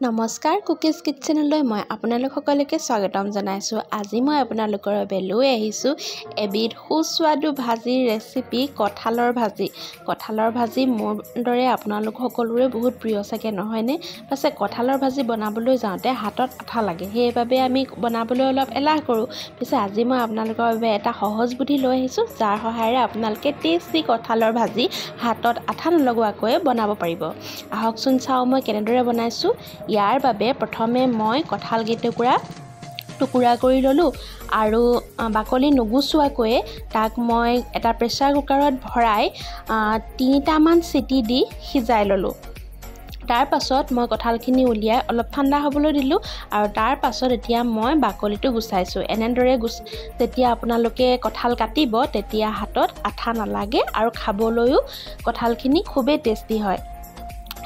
নমস্কাৰ কুকিজ কিটচেনলৈ মই আপোনালোক সকলোকে স্বাগতম জনাইছোঁ। আজি মই আপোনালোকৰ বাবে লৈ আহিছোঁ এবিধ সুস্বাদু ভাজিৰ ৰেচিপি, কঁঠালৰ ভাজি। কঁঠালৰ ভাজি মোৰ দৰে আপোনালোক সকলোৰে বহুত প্ৰিয় চাগে, নহয়নে? পাছে কঁঠালৰ ভাজি বনাবলৈ যাওঁতে হাতত আঠা লাগে, সেইবাবে আমি বনাবলৈ অলপ এলাহ কৰোঁ। পিছে আজি মই আপোনালোকৰ বাবে এটা সহজ বুদ্ধি লৈ আহিছোঁ, যাৰ সহায়েৰে আপোনালোকে টেষ্টি কঁঠালৰ ভাজি হাতত আঠা নলগোৱাকৈয়ে বনাব পাৰিব। আহকচোন চাওঁ মই কেনেদৰে বনাইছোঁ। ইয়াৰ বাবে প্ৰথমে মই কঁঠাল কেইটুকুৰা টুকুৰা কৰি ল'লোঁ আৰু বাকলি নুগুচোৱাকৈয়ে তাক মই এটা প্ৰেছাৰ কুকাৰত ভৰাই 3টামান চিটি দি সিজাই ল'লোঁ। তাৰ পাছত মই কঁঠালখিনি উলিয়াই অলপ ঠাণ্ডা হ'বলৈ দিলোঁ আৰু তাৰ পাছত এতিয়া মই বাকলিটো গুচাইছোঁ। এনেদৰে যেতিয়া আপোনালোকে কঁঠাল কাটিব তেতিয়া হাতত আঠা নালাগে আৰু খাবলৈও কঁঠালখিনি খুবেই টেষ্টি হয়।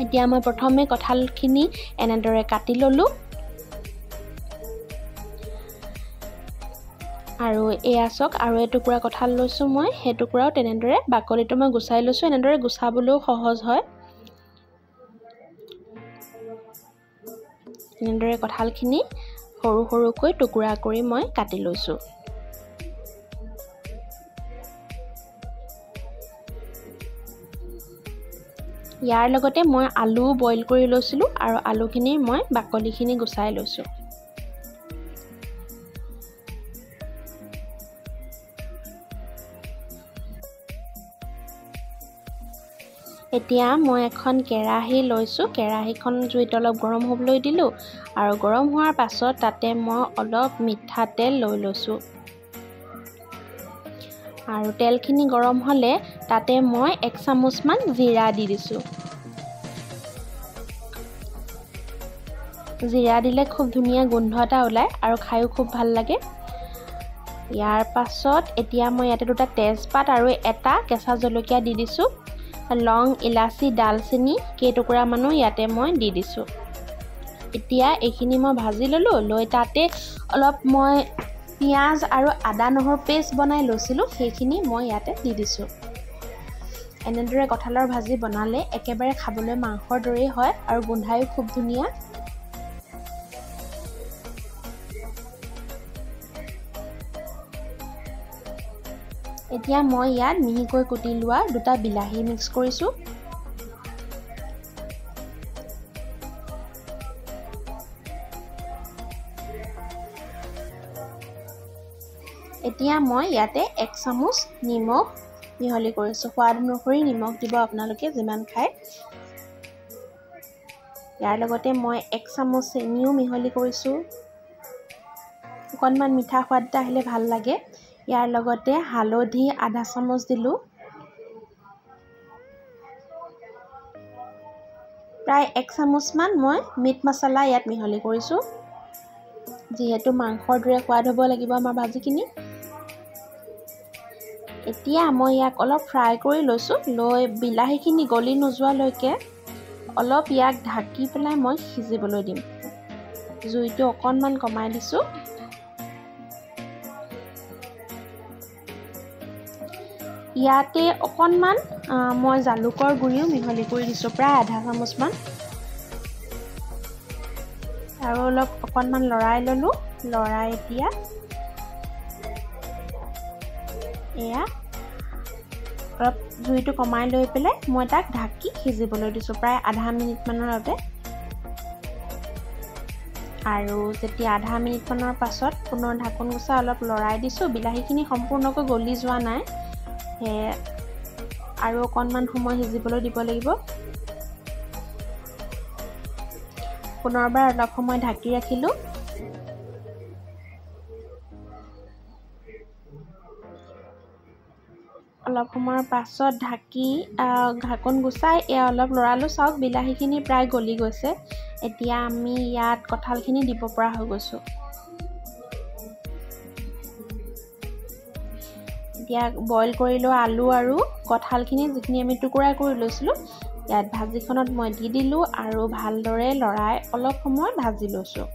এতিয়া মই প্ৰথমে কঁঠালখিনি এনেদৰে কাটি ল'লোঁ আৰু এয়া চাওক, আৰু এটুকুৰা কঁঠাল লৈছোঁ মই, সেই টুকুৰাও তেনেদৰে বাকলিটো মই গুচাই লৈছোঁ। এনেদৰে গুচাবলৈও সহজ হয়। এনেদৰে কঁঠালখিনি সৰু সৰুকৈ টুকুৰা কৰি মই কাটি লৈছোঁ। ইয়াৰ লগতে মই আলু বইল কৰি লৈছিলোঁ আৰু আলুখিনি মই বাকলিখিনি গুচাই লৈছোঁ। এতিয়া মই এখন কেৰাহী লৈছোঁ। কেৰাহীখন জুইত অলপ গৰম হ'বলৈ দিলোঁ আৰু গৰম হোৱাৰ পাছত তাতে মই অলপ মিঠাতেল লৈ লৈছোঁ আৰু তেলখিনি গৰম হ'লে তাতে মই 1 চামুচমান জিৰা দি দিছোঁ। জিৰা দিলে খুব ধুনীয়া গোন্ধ এটা ওলায় আৰু খায়ো খুব ভাল লাগে। ইয়াৰ পাছত এতিয়া মই ইয়াতে 2টা তেজপাত আৰু এটা কেঁচা জলকীয়া দি দিছোঁ। লং, ইলাচি, ডালচেনি কেইটুকুৰামানো ইয়াতে মই দি দিছোঁ। এতিয়া এইখিনি মই ভাজি ল'লোঁ, লৈ তাতে অলপ মই পিঁয়াজ আৰু আদা নহৰু পেষ্ট বনাই লৈছিলোঁ, সেইখিনি মই ইয়াতে দি দিছোঁ। এনেদৰে কঁঠালৰ ভাজি বনালে একেবাৰে খাবলৈ মাংসৰ দৰেই হয় আৰু গোন্ধায়ো খুব ধুনীয়া। এতিয়া মই ইয়াত মিহিকৈ কুটি লোৱা 2টা বিলাহী মিক্স কৰিছোঁ। এতিয়া মই ইয়াতে 1 চামুচ নিমখ মিহলি কৰিছোঁ। সোৱাদ অনুসৰি নিমখ দিব আপোনালোকে যিমান খায়। ইয়াৰ লগতে মই 1 চামুচ চেনিও মিহলি কৰিছোঁ। অকণমান মিঠা সোৱাদ এটা আহিলে ভাল লাগে। ইয়াৰ লগতে হালধি আধা চামুচ দিলোঁ। প্ৰায় 1 চামুচমান মই মিট মছলা ইয়াত মিহলি কৰিছোঁ, যিহেতু মাংসৰ দৰে সোৱাদ হ'ব লাগিব আমাৰ ভাজিখিনি। এতিয়া মই ইয়াক অলপ ফ্ৰাই কৰি লৈছোঁ, লৈ বিলাহীখিনি গলি নোযোৱালৈকে অলপ ইয়াক ঢাকি পেলাই মই সিজিবলৈ দিম। জুইটো অকণমান কমাই দিছোঁ। ইয়াতে অকণমান মই জালুকৰ গুড়িও মিহলি কৰি দিছোঁ, প্ৰায় আধা চামুচমান। আৰু অলপ অকণমান লৰাই ল'লোঁ। লৰাই এতিয়া এয়া অলপ জুইটো কমাই লৈ পেলাই মই তাক ঢাকি সিজিবলৈ দিছোঁ প্ৰায় আধা মিনিটমানৰ বাবে। আৰু যেতিয়া আধা মিনিটমানৰ পাছত পুনৰ ঢাকোন গুচাই অলপ লৰাই দিছোঁ। বিলাহীখিনি সম্পূৰ্ণকৈ গলি যোৱা নাই, সেয়ে আৰু অকণমান সময় সিজিবলৈ দিব লাগিব। পুনৰবাৰ অলপ সময় ঢাকি ৰাখিলোঁ। অলপ সময়ৰ পাছত ঢাকোন গুচাই এয়া অলপ লৰালোঁ। চাওক বিলাহীখিনি প্ৰায় গলি গৈছে। এতিয়া আমি ইয়াত কঁঠালখিনি দিব পৰা হৈ গৈছোঁ। এতিয়া বইল কৰি লোৱা আলু আৰু কঁঠালখিনি যিখিনি আমি টুকুৰা কৰি লৈছিলোঁ ইয়াত ভাজিখনত মই দি দিলোঁ আৰু ভালদৰে লৰাই অলপ সময় ভাজি লৈছোঁ।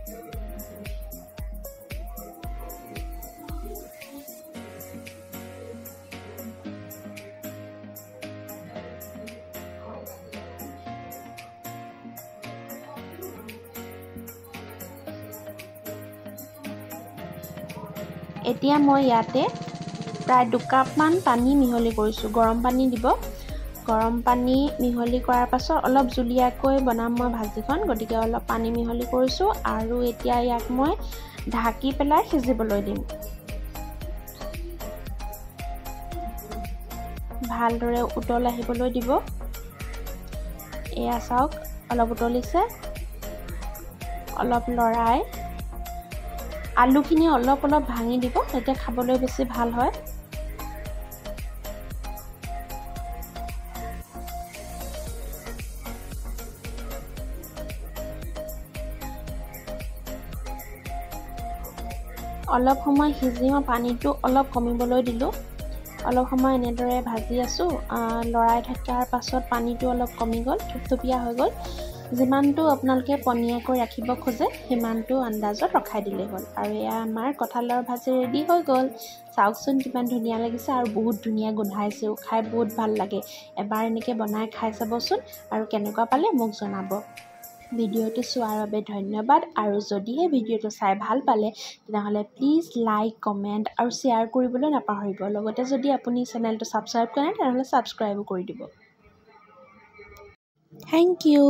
এতিয়া মই ইয়াতে প্ৰায় 2 কাপমান পানী মিহলি কৰিছোঁ। গৰম পানী দিব। গৰম পানী মিহলি কৰাৰ পাছত অলপ জুলীয়াকৈ বনাম মই ভাজিখন, গতিকে অলপ পানী মিহলি কৰিছোঁ। আৰু এতিয়া ইয়াক মই ঢাকি পেলাই সিজিবলৈ দিম। ভালদৰে উতল আহিবলৈ দিব। এয়া চাওক, অলপ উতলিছে। অলপ লৰাই আলুখিনি অলপ অলপ ভাঙি দিব, তেতিয়া খাবলৈ বেছি ভাল হয়। অলপ সময় সিজি মই পানীটো অলপ কমিবলৈ দিলোঁ। অলপ সময় এনেদৰে ভাজি আছোঁ। লৰাই থকাৰ পাছত পানীটো অলপ কমি গ'ল, থুপথুপীয়া হৈ গ'ল। যিমানটো আপোনালোকে পনীয়াকৈ ৰাখিব খোজে সিমানটো আন্দাজত ৰখাই দিলেই হ'ল। আৰু এয়া আমাৰ কঁঠালৰ ভাজি ৰেডি হৈ গ'ল। চাওকচোন কিমান ধুনীয়া লাগিছে আৰু বহুত ধুনীয়া গোন্ধাইছেও, খাই বহুত ভাল লাগে। এবাৰ এনেকৈ বনাই খাই চাবচোন আৰু কেনেকুৱা পালে মোক জনাব। ভিডিঅ'টো চোৱাৰ বাবে ধন্যবাদ। আৰু যদিহে ভিডিঅ'টো চাই ভাল পালে তেনেহ'লে প্লিজ লাইক, কমেণ্ট আৰু শ্বেয়াৰ কৰিবলৈ নাপাহৰিব। লগতে যদি আপুনি চেনেলটো ছাবস্ক্ৰাইব কৰে তেনেহ'লে ছাবস্ক্ৰাইবো কৰি দিব। Thank you.